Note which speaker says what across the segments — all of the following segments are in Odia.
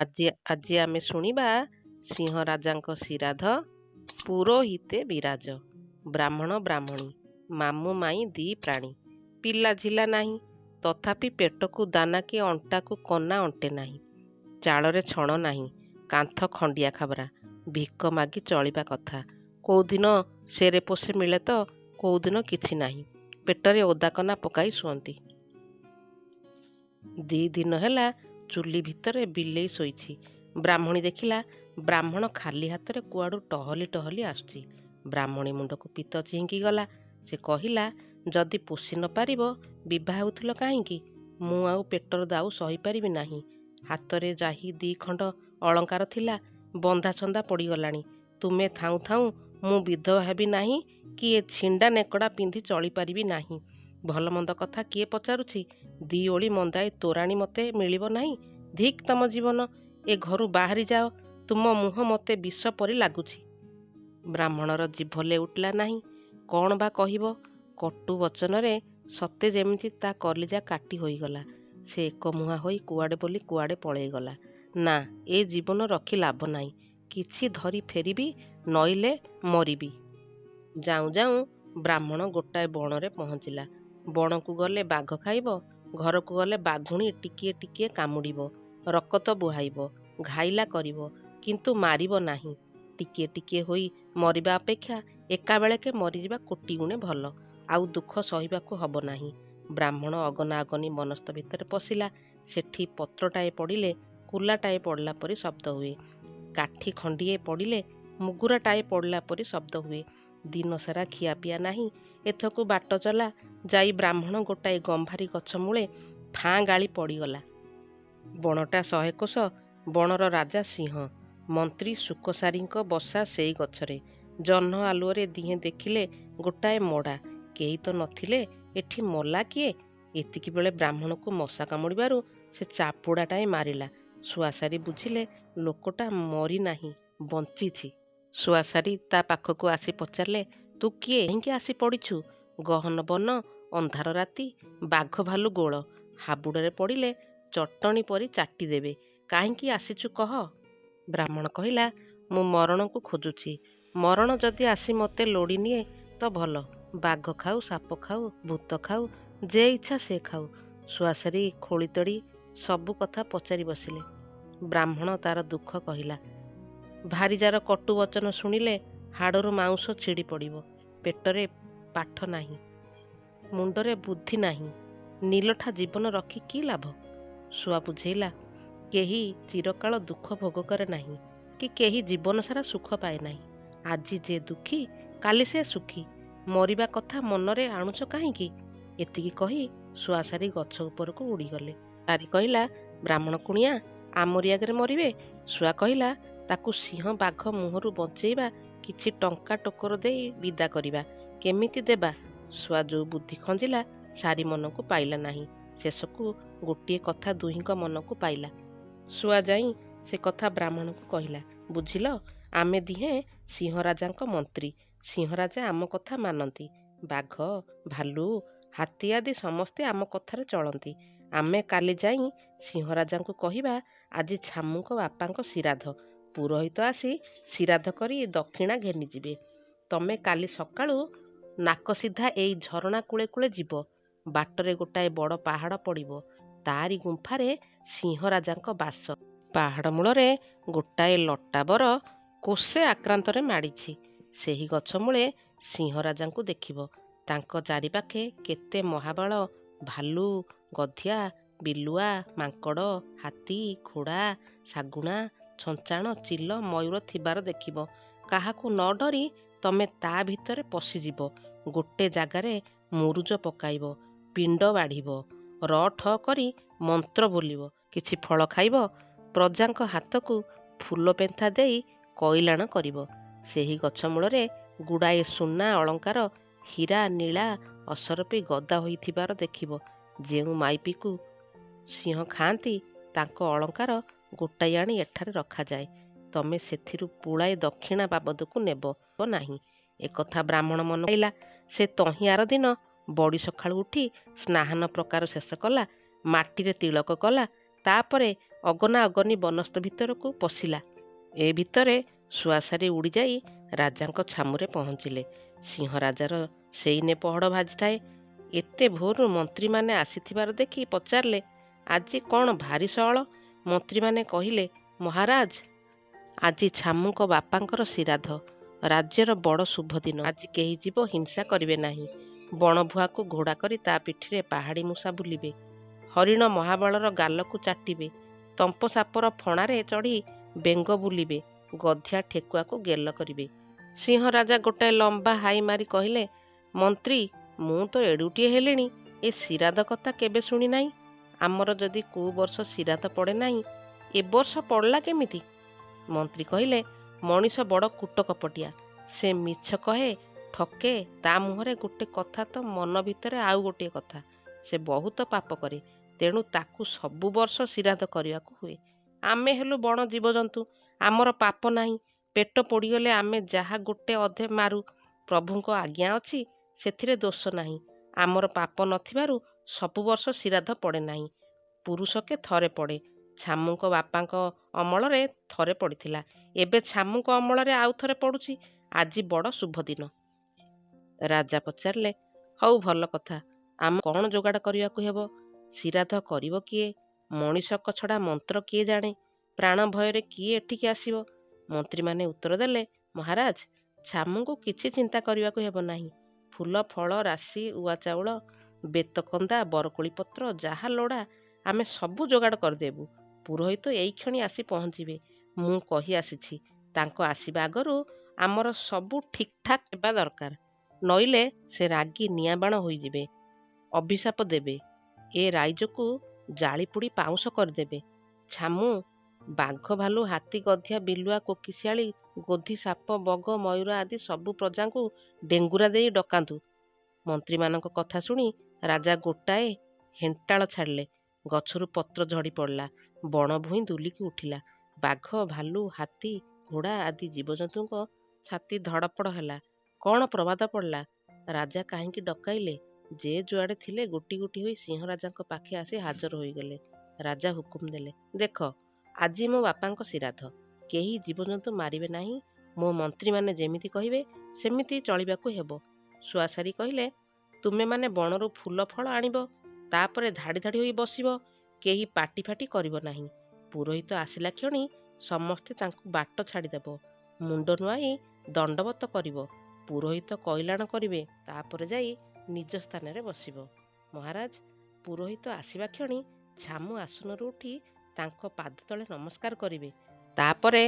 Speaker 1: ଆଜି ଆମେ ଶୁଣିବା ସିଂହ ରାଜାଙ୍କ ଶିରାଧ। ପୁରୋହିତେ ବିରାଜ। ବ୍ରାହ୍ମଣ ବ୍ରାହ୍ମଣୀ, ମାମୁଁ ମାଇଁ ଦି ପ୍ରାଣୀ। ପିଲା ଝିଲା ନାହିଁ, ତଥାପି ପେଟକୁ ଦାନା କି ଅଣ୍ଟାକୁ କନା ଅଣ୍ଟେ ନାହିଁ। ଚାଳରେ ଛଣ ନାହିଁ, କାନ୍ଥ ଖଣ୍ଡିଆ ଖାବରା। ଭିକ ମାଗି ଚଳିବା କଥା। କୋଉଦିନ ସେରେ ପୋଷେ ମିଳେ ତ କୋଉଦିନ କିଛି ନାହିଁ। ପେଟରେ ଓଦାକନା ପକାଇ ଶୁଅନ୍ତି। ଦି ଦିନ ହେଲା ଚୁଲି ଭିତରେ ବିଲେଇ ଶୋଇଛି। ବ୍ରାହ୍ମଣୀ ଦେଖିଲା, ବ୍ରାହ୍ମଣ ଖାଲି ହାତରେ କୁଆଡ଼ୁ ଟହଲି ଟହଲି ଆସୁଛି। ବ୍ରାହ୍ମଣୀ ମୁଣ୍ଡକୁ ପିତ୍ତ ଛିଙ୍କିଗଲା। ସେ କହିଲା, ଯଦି ପୋଷି ନ ପାରିବ, ବିଭା ହେଉଥିଲ କାହିଁକି? ମୁଁ ଆଉ ପେଟର ଦାଉ ସହିପାରିବି ନାହିଁ। ହାତରେ ଯାହି ଦିଖଣ୍ଡ ଅଳଙ୍କାର ଥିଲା, ବନ୍ଧାଛନ୍ଦା ପଡ଼ିଗଲାଣି। ତୁମେ ଥାଉଁ ଥାଉଁ ମୁଁ ବିଧବା ହେବି ନାହିଁ କି ଏ ଛିଣ୍ଡା ନେକଡ଼ା ପିନ୍ଧି ଚଳିପାରିବି ନାହିଁ। ଭଲମନ୍ଦ କଥା କିଏ ପଚାରୁଛି? ଦି ଓଳି ମନ୍ଦାଏ ତୋରାଣି ମୋତେ ମିଳିବ ନାହିଁ? ଧିକ୍ ତମ ଜୀବନ! ଏ ଘରୁ ବାହାରି ଯାଅ। ତୁମ ମୁହଁ ମୋତେ ବିଷ ପରି ଲାଗୁଛି। ବ୍ରାହ୍ମଣର ଜିଭ ଲେଉଟିଲା ନାହିଁ। କ'ଣ ବା କହିବ? କଟୁ ବଚନରେ ସତେ ଯେମିତି ତା କଲିଜା କାଟି ହୋଇଗଲା। ସେ ଏକମୁହାଁ ହୋଇ କୁଆଡ଼େ ବୋଲି କୁଆଡ଼େ ପଳେଇଗଲା। ନା, ଏ ଜୀବନ ରଖି ଲାଭ ନାହିଁ। କିଛି ଧରି ଫେରିବି, ନଇଲେ ମରିବି। ଯାଉଁ ଯାଉଁ ବ୍ରାହ୍ମଣ ଗୋଟାଏ ବଣରେ ପହଞ୍ଚିଲା। ବଣକୁ ଗଲେ ବାଘ ଖାଇବ, ଘରକୁ ଗଲେ ବାଘୁଣୀ ଟିକିଏ ଟିକିଏ କାମୁଡ଼ିବ, ରକତ ବୁହାଇବ, ଘାଇଲା କରିବ, କିନ୍ତୁ ମାରିବ ନାହିଁ। ଟିକିଏ ଟିକିଏ ହୋଇ ମରିବା ଅପେକ୍ଷା ଏକାବେଳକେ ମରିଯିବା କୋଟି ଗୁଣେ ଭଲ। ଆଉ ଦୁଃଖ ସହିବାକୁ ହବ ନାହିଁ। ବ୍ରାହ୍ମଣ ଅଗନାଅଗନି ବନସ୍ତ ଭିତରେ ପଶିଲା। ସେଠି ପତ୍ରଟାଏ ପଡ଼ିଲେ କୁଲାଟାଏ ପଡ଼ିଲା ପରି ଶବ୍ଦ ହୁଏ। କାଠି ଖଣ୍ଡିଏ ପଡ଼ିଲେ ମୁଗୁରାଟାଏ ପଡ଼ିଲା ପରି ଶବ୍ଦ ହୁଏ। ଦିନସାରା ଖିଆପିଆ ନାହିଁ, ଏଥକୁ ବାଟ ଚଲା। ଯାଇ ବ୍ରାହ୍ମଣ ଗୋଟାଏ ଗମ୍ଭାରୀ ଗଛ ମୂଳେ ଫାଁ ଗାଳି ପଡ଼ିଗଲା। ବଣଟା 100 କୋଶ। ବଣର ରାଜା ସିଂହ। ମନ୍ତ୍ରୀ ଶୁକଶାରୀଙ୍କ ବସା ସେଇ ଗଛରେ। ଜହ୍ନ ଆଲୁଅରେ ଦିହେଁ ଦେଖିଲେ ଗୋଟାଏ ମଡ଼ା। କେହି ତ ନଥିଲେ, ଏଠି ମଲା କିଏ? ଏତିକିବେଳେ ବ୍ରାହ୍ମଣକୁ ମଶା କାମୁଡ଼ିବାରୁ ସେ ଚାପୁଡ଼ାଟାଏ ମାରିଲା। ଶୁଆଶାରୀ ବୁଝିଲେ, ଲୋକଟା ମରିନାହିଁ, ବଞ୍ଚିଛି। ଶୁଆଶାରୀ ତା ପାଖକୁ ଆସି ପଚାରିଲେ, ତୁ କିଏ? କାହିଁକି ଆସି ପଡ଼ିଛୁ? ଗହନ ବନ, ଅନ୍ଧାର ରାତି, ବାଘ ଭାଲୁ ଗୋଳ। ହାବୁଡ଼ରେ ପଡ଼ିଲେ ଚଟଣି ପରି ଚାଟିଦେବେ। କାହିଁକି ଆସିଛୁ କହ। ବ୍ରାହ୍ମଣ କହିଲା, ମୁଁ ମରଣକୁ ଖୋଜୁଛି। ମରଣ ଯଦି ଆସି ମୋତେ ଲୋଡ଼ି ନିଏ ତ ଭଲ। ବାଘ ଖାଉ, ସାପ ଖାଉ, ଭୂତ ଖାଉ, ଯେ ଇଚ୍ଛା ସେ ଖାଉ। ଶୁଆଶାରୀ ଖୋଳିତଡ଼ି ସବୁ କଥା ପଚାରି ବସିଲେ। ବ୍ରାହ୍ମଣ ତାର ଦୁଃଖ କହିଲା। ଭାରିଯାର କଟୁ ବଚନ ଶୁଣିଲେ ହାଡ଼ରୁ ମାଉଁସ ଛିଡ଼ି ପଡ଼ିବ। ପେଟରେ ପାଠ ନାହିଁ, ମୁଣ୍ଡରେ ବୁଦ୍ଧି ନାହିଁ। ନିଲଠା ଜୀବନ ରଖି କି ଲାଭ? ଶୁଆ ବୁଝେଇଲା, କେହି ଚିରକାଳ ଦୁଃଖ ଭୋଗ କରେ ନାହିଁ କି କେହି ଜୀବନସାରା ସୁଖ ପାଏ ନାହିଁ। ଆଜି ଯେ ଦୁଃଖୀ, କାଲି ସେ ସୁଖୀ। ମରିବା କଥା ମନରେ ଆଣୁଛ କାହିଁକି? ଏତିକି କହି ଶୁଆଶାରୀ ଗଛ ଉପରକୁ ଉଡ଼ିଗଲେ। ସାରୀ କହିଲା, ବ୍ରାହ୍ମଣ କୁଣିଆ ଆମରି ଆଗରେ ମରିବେ? ଶୁଆ କହିଲା, ତାକୁ ସିଂହ ବାଘ ମୁହଁରୁ ବଞ୍ଚେଇବା, କିଛି ଟଙ୍କା ଟୋକର ଦେଇ ବିଦା କରିବା। କେମିତି ଦେବା? ଶୁଆ ଯୋଉ ବୁଦ୍ଧି ଖଞ୍ଜିଲା, ସାରୀ ମନକୁ ପାଇଲା ନାହିଁ। ଶେଷକୁ ଗୋଟିଏ କଥା ଦୁହିଁଙ୍କ ମନକୁ ପାଇଲା। ଶୁଆ ଯାଇ ସେ କଥା ବ୍ରାହ୍ମଣକୁ କହିଲା, ବୁଝିଲ, ଆମେ ଦିହେଁ ସିଂହରାଜାଙ୍କ ମନ୍ତ୍ରୀ। ସିଂହରାଜା ଆମ କଥା ମାନନ୍ତି। ବାଘ, ଭାଲୁ, ହାତୀ ଆଦି ସମସ୍ତେ ଆମ କଥାରେ ଚଳନ୍ତି। ଆମେ କାଲି ଯାଇ ସିଂହରାଜାଙ୍କୁ କହିବା, ଆଜି ଛାମୁଙ୍କ ବାପାଙ୍କ ଶିରାଧ। ପୁରୋହିତ ଆସି ଶିରାଧ କରି ଦକ୍ଷିଣା ଘେନିଯିବେ। ତମେ କାଲି ସକାଳୁ ନାକସିଧା ଏଇ ଝରଣା କୂଳେ କୂଳେ ଯିବ। ବାଟରେ ଗୋଟାଏ ବଡ଼ ପାହାଡ଼ ପଡ଼ିବ। ତାରି ଗୁମ୍ଫାରେ ସିଂହରାଜାଙ୍କ ବାସ। ପାହାଡ଼ ମୂଳରେ ଗୋଟାଏ ଲଟାବର କୋଷେ ଆକ୍ରାନ୍ତରେ ମାଡ଼ିଛି। ସେହି ଗଛ ମୂଳେ ସିଂହରାଜାଙ୍କୁ ଦେଖିବ। ତାଙ୍କ ଚାରିପାଖେ କେତେ ମହାବଳ ଭାଲୁ, ଗଧିଆ, ବିଲୁଆ, ମାଙ୍କଡ଼, ହାତୀ, ଘୋଡ଼ା, ଶାଗୁଣା, ଛଞ୍ଚାଣ, ଚିଲ, ମୟୂର ଥିବାର ଦେଖିବ। କାହାକୁ ନ ଡରି ତମେ ତା ଭିତରେ ପଶିଯିବ। ଗୋଟେ ଜାଗାରେ ମୁରୁଜ ପକାଇବ, ପିଣ୍ଡ ବାଢ଼ିବ, ର ଠ କରି ମନ୍ତ୍ର ବୋଲିବ, କିଛି ଫଳ ଖାଇବ, ପ୍ରଜାଙ୍କ ହାତକୁ ଫୁଲ ପେନ୍ଥା ଦେଇ କଇଲାଣ କରିବ। ସେହି ଗଛ ମୂଳରେ ଗୁଡ଼ାଏ ସୁନା ଅଳଙ୍କାର, ହୀରା, ନୀଳା, ଅସରପି ଗଦା ହୋଇଥିବାର ଦେଖିବ। ଯେଉଁ ମାଇପିକୁ ସିଂହ ଖାଆନ୍ତି, ତାଙ୍କ ଅଳଙ୍କାର ଗୋଟାଇ ଆଣି ଏଠାରେ ରଖାଯାଏ। ତମେ ସେଥିରୁ ପୁଳାଏ ଦକ୍ଷିଣା ବାବଦକୁ ନେବ ନାହିଁ। ଏକଥା ବ୍ରାହ୍ମଣ ମନ ପାଇଲା। ସେ ତହିଁ ଆର ଦିନ ବଡ଼ି ସକାଳୁ ଉଠି ସ୍ନାନ ପ୍ରକାର ଶେଷ କଲା, ମାଟିରେ ତିଳକ କଲା। ତାପରେ ଅଗନା ଅଗନି ବନସ୍ତ ଭିତରକୁ ପଶିଲା। ଏ ଭିତରେ ଶୁଆଶାରୀ ଉଡ଼ିଯାଇ ରାଜାଙ୍କ ଛାମୁରେ ପହଞ୍ଚିଲେ। ସିଂହ ରାଜାର ସେଇନେ ପହଡ଼ ଭାଜିଥାଏ। ଏତେ ଭୋରରୁ ମନ୍ତ୍ରୀମାନେ ଆସିଥିବାର ଦେଖି ପଚାରିଲେ, ଆଜି କ'ଣ ଭାରି ସଅଳ? ମନ୍ତ୍ରୀମାନେ କହିଲେ, ମହାରାଜ, ଆଜି ଛାମୁଙ୍କ ବାପାଙ୍କର ଶିରାଧ। ରାଜ୍ୟର ବଡ଼ ଶୁଭ ଦିନ। ଆଜି କେହି ଜୀବ ହିଂସା କରିବେ ନାହିଁ। ବଣଭୁଆକୁ ଘୋଡ଼ା କରି ତା ପିଠିରେ ପାହାଡ଼ି ମୂଷା ବୁଲିବେ। ହରିଣ ମହାବଳର ଗାଲକୁ ଚାଟିବେ। ତମ୍ପ ସାପର ଫଣାରେ ଚଢ଼ି ବେଙ୍ଗ ବୁଲିବେ। ଗଧିଆ ଠେକୁଆକୁ ଗେଲ କରିବେ। ସିଂହ ରାଜା ଗୋଟାଏ ଲମ୍ବା ହାଇ ମାରି କହିଲେ, ମନ୍ତ୍ରୀ, ମୁଁ ତ ଏଡ଼ୁଟିଏ ହେଲିଣି, ଏ ଶିରାଧ କଥା କେବେ ଶୁଣି ନାହିଁ। ଆମର ଯଦି କୋଉ ବର୍ଷ ଶିରାଧ ପଡ଼େ ନାହିଁ, ଏ ବର୍ଷ ପଡ଼ିଲା କେମିତି? ମନ୍ତ୍ରୀ କହିଲେ, ମଣିଷ ବଡ଼ କୁଟକପଟିଆ। ସେ ମିଛ କହେ, ଠକେ। ତା ମୁହଁରେ ଗୋଟେ କଥା ତ ମନ ଭିତରେ ଆଉ ଗୋଟିଏ କଥା। ସେ ବହୁତ ପାପ କରେ। ତେଣୁ ତାକୁ ସବୁ ବର୍ଷ ଶିରାଧ କରିବାକୁ ହୁଏ। ଆମେ ହେଲୁ ବଣ ଜୀବଜନ୍ତୁ, ଆମର ପାପ ନାହିଁ। ପେଟ ପୋଡ଼ିଗଲେ ଆମେ ଯାହା ଗୋଟେ ଅଧେ ମାରୁ। ପ୍ରଭୁଙ୍କ ଆଜ୍ଞା ଅଛି, ସେଥିରେ ଦୋଷ ନାହିଁ। ଆମର ପାପ ନଥିବାରୁ ସବୁ ବର୍ଷ ଶିରାଧ ପଡ଼େ ନାହିଁ। ପୁରୁଷକେ ଥରେ ପଡ଼େ। ଛାମୁଙ୍କ ବାପାଙ୍କ ଅମଳରେ ଥରେ ପଡ଼ିଥିଲା। ଏବେ ଛାମୁଙ୍କ ଅମଳରେ ଆଉ ଥରେ ପଡ଼ୁଛି। ଆଜି ବଡ଼ ଶୁଭ ଦିନ। ରାଜା ପଚାରିଲେ, ହଉ, ଭଲ କଥା। ଆମ କ'ଣ ଯୋଗାଡ଼ କରିବାକୁ ହେବ? ଶିରାଧ କରିବ କିଏ? ମଣିଷଙ୍କ ଛଡ଼ା ମନ୍ତ୍ର କିଏ ଜାଣେ? ପ୍ରାଣ ଭୟରେ କିଏ ଏଠିକି ଆସିବ? ମନ୍ତ୍ରୀମାନେ ଉତ୍ତର ଦେଲେ, ମହାରାଜ, ଛାମୁଙ୍କୁ କିଛି ଚିନ୍ତା କରିବାକୁ ହେବ ନାହିଁ। ଫୁଲ, ଫଳ, ରାଶି, ଉଆ ଚାଉଳ, ବେତକନ୍ଦା, ବରକୋଳି ପତ୍ର ଯାହା ଲୋଡ଼ା ଆମେ ସବୁ ଯୋଗାଡ଼ କରିଦେବୁ। ପୁରୋହିତ ଏଇକ୍ଷଣି ଆସି ପହଞ୍ଚିବେ। ମୁଁ କହି ଆସିଛି। ତାଙ୍କ ଆସିବା ଆଗରୁ ଆମର ସବୁ ଠିକ୍ଠାକ୍ ହେବା ଦରକାର। ନଇଲେ ସେ ରାଗି ନିଆଁବାଣ ହୋଇଯିବେ, ଅଭିଶାପ ଦେବେ, ଏ ରାଇଜକୁ ଜାଳିପୋଡ଼ି ପାଉଁଶ କରିଦେବେ। ଛାମୁ ବାଘ, ଭାଲୁ, ହାତୀ, ଗଧିଆ, ବିଲୁଆ, କୋକିଶିଆଳି, ଗୋଧି, ସାପ, ବଗ, ମୟୂର ଆଦି ସବୁ ପ୍ରଜାଙ୍କୁ ଡେଙ୍ଗୁରା ଦେଇ ଡକାନ୍ତୁ। ମନ୍ତ୍ରୀମାନଙ୍କ କଥା ଶୁଣି ରାଜା ଗୋଟାଏ ହେଣ୍ଟାଳ ଛାଡ଼ିଲେ। ଗଛରୁ ପତ୍ର ଝଡ଼ି ପଡ଼ିଲା। ବଣ ଭୂଇଁ ଦୁଲିକି ଉଠିଲା। ବାଘ, ଭାଲୁ, ହାତୀ, ଘୋଡ଼ା ଆଦି ଜୀବଜନ୍ତୁଙ୍କ ଛାତି ଧଡ଼ପଡ଼ ହେଲା। କ'ଣ ପ୍ରବାଦ ପଡ଼ିଲା? ରାଜା କାହିଁକି ଡକାଇଲେ? ଯେ ଯୁଆଡ଼େ ଥିଲେ ଗୋଟି ଗୋଟି ହୋଇ ସିଂହ ରାଜାଙ୍କ ପାଖେ ଆସି ହାଜର ହୋଇଗଲେ। ରାଜା ହୁକୁମ ଦେଲେ, ଦେଖ, ଆଜି ମୋ ବାପାଙ୍କ ଶିରାଧ। କେହି ଜୀବଜନ୍ତୁ ମାରିବେ ନାହିଁ। ମୋ ମନ୍ତ୍ରୀମାନେ ଯେମିତି କହିବେ ସେମିତି ଚଳିବାକୁ ହେବ। ଶୁଆଶାରୀ କହିଲେ, ତୁମେମାନେ ବଣରୁ ଫୁଲ ଫଳ ଆଣିବ, ତାପରେ ଧାଡ଼ି ଧାଡ଼ି ହୋଇ ବସିବ। କେହି ପାଟି ଫାଟି କରିବ ନାହିଁ। ପୁରୋହିତ ଆସିଲା କ୍ଷଣି ସମସ୍ତେ ତାଙ୍କୁ ବାଟ ଛାଡ଼ିଦେବ। ମୁଣ୍ଡ ନୁଆଁଇ ଦଣ୍ଡବତ କରିବ। ପୁରୋହିତ କଇଲାଣ କରିବେ, ତାପରେ ଯାଇ ନିଜ ସ୍ଥାନରେ ବସିବ। ମହାରାଜ, ପୁରୋହିତ ଆସିବା କ୍ଷଣି ଛାମୁ ଆସନରୁ ଉଠି ତାଙ୍କ ପାଦ ତଳେ ନମସ୍କାର କରିବେ। ତାପରେ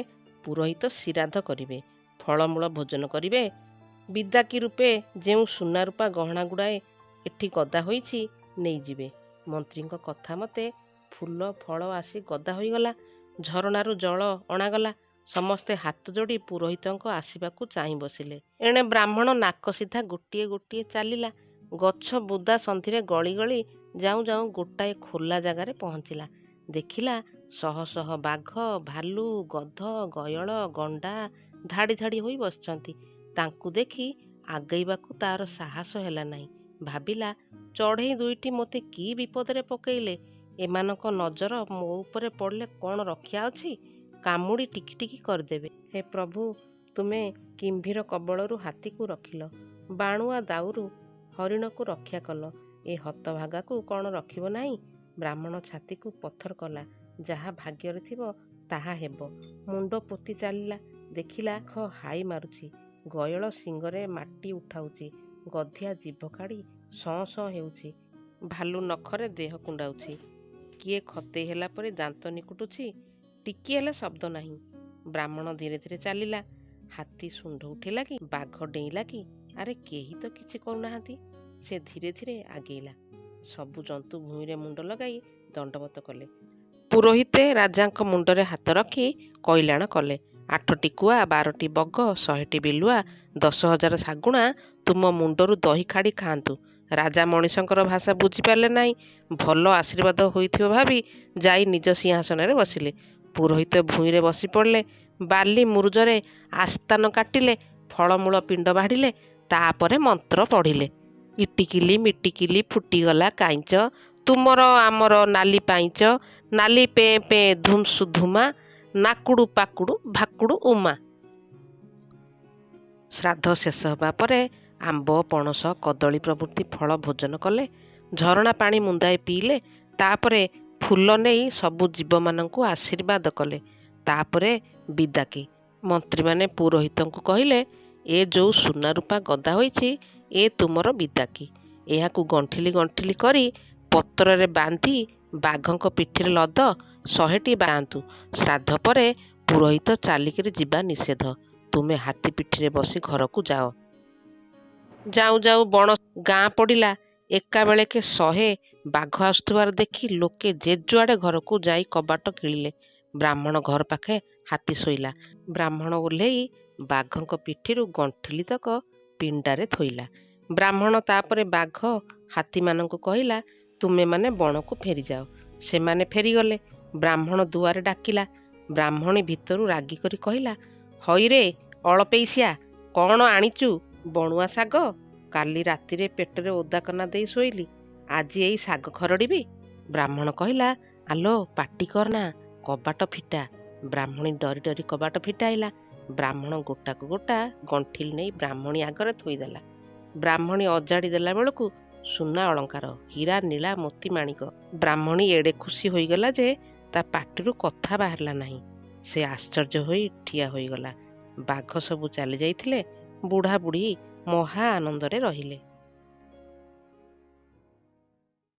Speaker 1: ପୁରୋହିତ ଶିରାଧ କରିବେ, ଫଳମୂଳ ଭୋଜନ କରିବେ। ବିଦାକି ରୂପେ ଯେଉଁ ସୁନା ରୂପା ଗହଣା ଗୁଡ଼ାଏ ଏଠି ଗଦା ହୋଇଛି ନେଇଯିବେ। ମନ୍ତ୍ରୀଙ୍କ କଥା ମତେ ଫୁଲ ଫଳ ଆସି ଗଦା ହୋଇଗଲା। ଝରଣାରୁ ଜଳ ଅଣାଗଲା। ସମସ୍ତେ ହାତ ଯୋଡ଼ି ପୁରୋହିତଙ୍କ ଆସିବାକୁ ଚାହିଁ ବସିଲେ। ଏଣେ ବ୍ରାହ୍ମଣ ନାକ ସିଧା ଗୋଟିଏ ଗୋଟିଏ ଚାଲିଲା। ଗଛ ବୁଦା ସନ୍ଧିରେ ଗଳି ଗଳି ଯାଉଁ ଯାଉଁ ଗୋଟାଏ ଖୋଲା ଜାଗାରେ ପହଞ୍ଚିଲା। ଦେଖିଲା ଶହ ଶହ ବାଘ, ଭାଲୁ, ଗଧ, ଗୟଳ, ଗଣ୍ଡା ଧାଡ଼ି ଧାଡ଼ି ହୋଇ ବସିଛନ୍ତି। ତାଙ୍କୁ ଦେଖି ଆଗେଇବାକୁ ତାର ସାହସ ହେଲା ନାହିଁ। ଭାବିଲା, ଚଢ଼େଇ ଦୁଇଟି ମୋତେ କି ବିପଦରେ ପକେଇଲେ। ଏମାନଙ୍କ ନଜର ମୋ ଉପରେ ପଡ଼ିଲେ କ'ଣ ରକ୍ଷା ଅଛି? କାମୁଡ଼ି ଟିକି ଟିକି କରିଦେବେ। ହେ ପ୍ରଭୁ, ତୁମେ କିମ୍ଭୀର କବଳରୁ ହାତୀକୁ ରଖିଲ, ବାଣୁଆ ଦାଉରୁ ହରିଣକୁ ରକ୍ଷା କଲ, ଏ ହତଭାଗାକୁ କ'ଣ ରଖିବ ନାହିଁ? ବ୍ରାହ୍ମଣ ଛାତିକୁ ପଥର କଲା। ଯାହା ଭାଗ୍ୟରେ ଥିବ ତାହା ହେବ। ମୁଣ୍ଡ ପୋତି ଚାଲିଲା। ଦେଖିଲା ଖ ହାଇ ମାରୁଛି, ଗୟଳ ଶିଙ୍ଗରେ ମାଟି ଉଠାଉଛି, ଗଧିଆ ଜିଭ କାଢ଼ି ସଁ ସଁ ହେଉଛି, ଭାଲୁ ନଖରେ ଦେହ କୁଣ୍ଡାଉଛି, କିଏ ଖତେଇ ହେଲା ପରି ଦାନ୍ତ ନିକୁଟୁଛି। ଟିକିଏ ହେଲେ ଶବ୍ଦ ନାହିଁ। ବ୍ରାହ୍ମଣ ଧୀରେ ଧୀରେ ଚାଲିଲା। ହାତୀ ଶୁଣ୍ଢ ଉଠେଇଲା କି, ବାଘ ଡେଇଁଲା କି, ଆରେ କେହି ତ କିଛି କରୁନାହାନ୍ତି। ସେ ଧୀରେ ଧୀରେ ଆଗେଇଲା। ସବୁ ଜନ୍ତୁ ଭୂଇଁରେ ମୁଣ୍ଡ ଲଗାଇ ଦଣ୍ଡବତ କଲେ। ପୁରୋହିତେ ରାଜାଙ୍କ ମୁଣ୍ଡରେ ହାତ ରଖି କଇଲାଣ କଲେ। 8ଟି କୁଆ, 12ଟି ବଗ, 100ଟି ବିଲୁଆ, 10,000 ଶାଗୁଣା ତୁମ ମୁଣ୍ଡରୁ ଦହି ଖାଡ଼ି ଖାଆନ୍ତୁ। ରାଜା ମଣିଷଙ୍କର ଭାଷା ବୁଝିପାରିଲେ ନାହିଁ। ଭଲ ଆଶୀର୍ବାଦ ହୋଇଥିବ ଭାବି ଯାଇ ନିଜ ସିଂହାସନରେ ବସିଲେ। ପୁରୋହିତ ଭୂଇଁରେ ବସି ପଡ଼ିଲେ। ବାଲି ମୁରୁଜରେ ଆସ୍ଥାନ କାଟିଲେ, ଫଳମୂଳ ପିଣ୍ଡ ବାଢ଼ିଲେ, ତାପରେ ମନ୍ତ୍ର ପଢ଼ିଲେ। ଇଟିକିଲି ମିଟିକିଲି ଫୁଟିଗଲା କାଇଁଚ, ତୁମର ଆମର ନାଲି ପାଇଁଚ, ନାଲି ପେଁ ପେଁ ଧୁମ୍ସୁ ଧୁମା, ନାକୁଡ଼ୁ ପାକୁଡ଼ୁ ଭାକୁଡ଼ୁ ଉମା। ଶ୍ରାଦ୍ଧ ଶେଷ ହେବା ପରେ ଆମ୍ବ, ପଣସ, କଦଳୀ ପ୍ରଭୃତି ଫଳ ଭୋଜନ କଲେ। ଝରଣା ପାଣି ମୁନ୍ଦାଏ ପିଇଲେ। ତାପରେ ଫୁଲ ନେଇ ସବୁ ଜୀବମାନଙ୍କୁ ଆଶୀର୍ବାଦ କଲେ। ତାପରେ ବିଦାକି। ମନ୍ତ୍ରୀମାନେ ପୁରୋହିତଙ୍କୁ କହିଲେ, ଏ ଯୋଉ ସୁନା ରୂପା ଗଦା ହୋଇଛି, ଏ ତୁମର ବିଦାକି। ଏହାକୁ ଗଣ୍ଠିଲି ଗଣ୍ଠିଲି କରି ପତ୍ରରେ ବାନ୍ଧି ବାଘଙ୍କ ପିଠିରେ ଲଦ, 100ଟି ବାଆନ୍ତୁ। ଶ୍ରାଦ୍ଧ ପରେ ପୁରୋହିତ ଚାଲିକରି ଯିବା ନିଷେଧ। ତୁମେ ହାତୀ ପିଠିରେ ବସି ଘରକୁ ଯାଅ। ଯାଉଁ ଯାଉଁ ବଣ ଗାଁ ପଡ଼ିଲା। ଏକାବେଳକେ 100 ବାଘ ଆସୁଥିବାର ଦେଖି ଲୋକେ ଯେ ଯୁଆଡ଼େ ଘରକୁ ଯାଇ କବାଟ କିଳିଲେ। ବ୍ରାହ୍ମଣ ଘର ପାଖେ ହାତୀ ଶୋଇଲା। ବ୍ରାହ୍ମଣ ଓହ୍ଲେଇ ବାଘଙ୍କ ପିଠିରୁ ଗଣ୍ଠିଲିତକ ପିଣ୍ଡାରେ ଥୋଇଲା। ବ୍ରାହ୍ମଣ ତାପରେ ବାଘ ହାତୀମାନଙ୍କୁ କହିଲା, ତୁମେମାନେ ବଣକୁ ଫେରିଯାଅ। ସେମାନେ ଫେରିଗଲେ। ବ୍ରାହ୍ମଣ ଦୁଆରେ ଡାକିଲା। ବ୍ରାହ୍ମଣୀ ଭିତରୁ ରାଗିକରି କହିଲା, ହଇରେ ଅଳପେଇସିଆ, କ'ଣ ଆଣିଚୁ? ବଣୁଆ ଶାଗ? କାଲି ରାତିରେ ପେଟରେ ଓଦାକନା ଦେଇ ଶୋଇଲି, ଆଜି ଏଇ ଶାଗ ଖରଡ଼ିବି? ବ୍ରାହ୍ମଣ କହିଲା, ଆଲୋ ପାଟି କରନା, କବାଟ ଫିଟା। ବ୍ରାହ୍ମଣୀ ଡରି ଡରି କବାଟ ଫିଟାଇଲା। ବ୍ରାହ୍ମଣ ଗୋଟାକୁ ଗୋଟା ଗଣ୍ଠିଲି ନେଇ ବ୍ରାହ୍ମଣୀ ଆଗରେ ଥୋଇଦେଲା। ବ୍ରାହ୍ମଣୀ ଅଜାଡ଼ି ଦେଲା ବେଳକୁ ସୁନା ଅଳଙ୍କାର, ହୀରା, ନୀଳା, ମୋତି, ମାଣିକ। ବ୍ରାହ୍ମଣୀ ଏଡ଼େ ଖୁସି ହୋଇଗଲା ଯେ ତା ପାଟିରୁ କଥା ବାହାରିଲା ନାହିଁ। ସେ ଆଶ୍ଚର୍ଯ୍ୟ ହୋଇ ଠିଆ ହୋଇଗଲା। ବାଘ ସବୁ ଚାଲି ଯାଇଥିଲେ। ବୁଢ଼ା ବୁଢ଼ୀ ମହା ଆନନ୍ଦରେ ରହିଲେ।